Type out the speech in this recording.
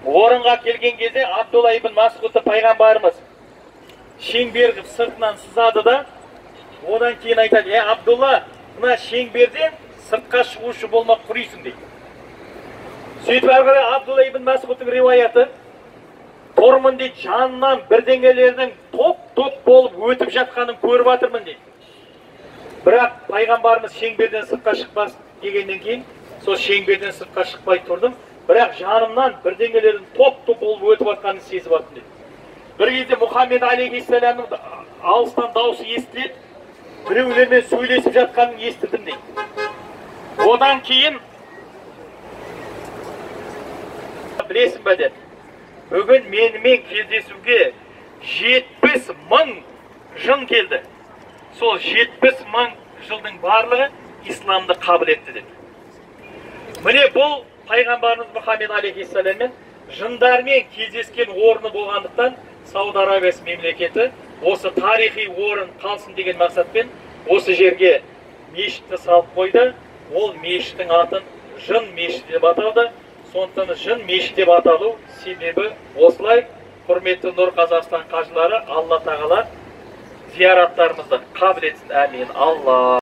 Орынға келген кезде Абдулла ибн Масғудты пайғамбарымыз шеңбер қылып сыртынан сызады да, одан кейін айтады: "Е, Абдулла, мына шеңберден сыртқа шығушы болмақ құрисың" дейді. Сөйтіп әрі қарай Абдулла ибн Масғудтың риуаяты: тұрмын дейді, жанынан бірдеңелердің топ-топ болып өтіп жатқанын көріп жатырмын дейді. Бірақ пайғамбарымыз шеңберден сыртқа шықпас дегеннен кейін сол шеңберден сыртқа шықпай тұрдым, бірақ жанымнан бірдеңелердің топ-топ болып өтіп жатқанын сезіп жатырмын дейді. Бір кезде Мұхаммед алейхиссаламның алыстан даусы естіледі, біреулермен сөйлесіп жатқанын естідім дейді. Одан кейін білесің бе деді, бүгін менімен кездесуге 70 мың жын келді. Сол 70 мың жылдың барлығы исламды қабыл етті деді. Міне, бұл пайғамбарымыз Мұхаммед алейхиссаламмен жындармен кездескен орны болғандықтан Сауд Арабиясы мемлекеті осы тарихи орын қалсын деген мақсатпен осы жерге мешітті салып қойды. Ол мешіттің атын Жын мешіті деп аталды. Сондықтан Жын мешіт деп аталу себебі осылай. Құрметті Нұр Қазақстан қажылары, Алла Тағала зияраттарымызды қабыл етсін. Әмин. Алла.